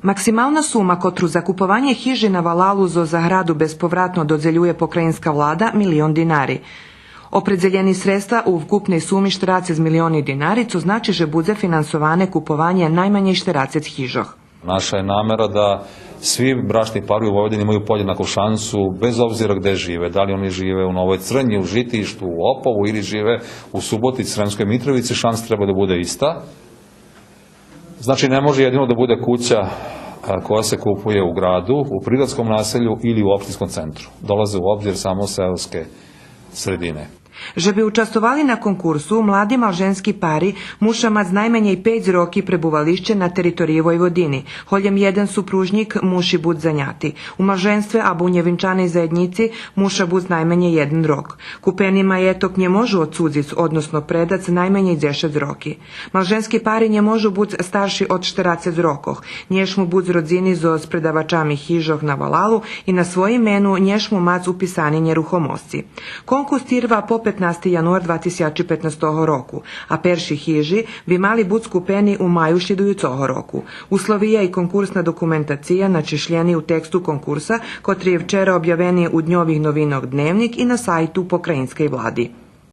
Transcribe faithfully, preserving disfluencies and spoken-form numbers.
Максимална сума котру за купованє хижи на валалу зоз заграду безповратно додзелює покраїнска влада милион динари. Опредзелєни средства у вкупней суми штерацец милиони динари, цо значи же будзе финансоване купованє найманєй штерацец хижох. Наша је намера да сви брачни парови у Војводини имају подједнаку шансу, без обзира где живе, да ли они живе у Новој Црњи, у Житишту, у Опову или живе у Суботици, Сремској Митровици, шанса треба да буде иста. Значи, не може једино да буде кућа, а, која се купује у граду, у приградском населју или у општинском центру. Долазе у обзир само сеоске средине. Же би участвовали на конкурсу, млади малженски пари муша мац найманєй пейц роки пребувалище на териториї Войводини. Голєм єден супружнїк муши буц заняти. У малженстве або у нєвинчаней заєднїци муша буц найманєй єден рок. Купени маєток нє можу одцудзиц, односно предац найманєй дзешец роки. Малженски пари нє можу буц старши од штерацец рокох. Нє шму буц родзини зоз предавачами хижох на валалу и на своїм мену нє шму мац уписани нєрухомосци. Конкурс тирва по петнасти януар два тисячи петнастого року, а перши хижи би мали буц купени у маю шлїдуюцого року. Условия и конкурсна документация начишлєни у тексту конкурса, котри вчера обявени у Дньових новинох Дневник и на сайту Покраїнскей влади.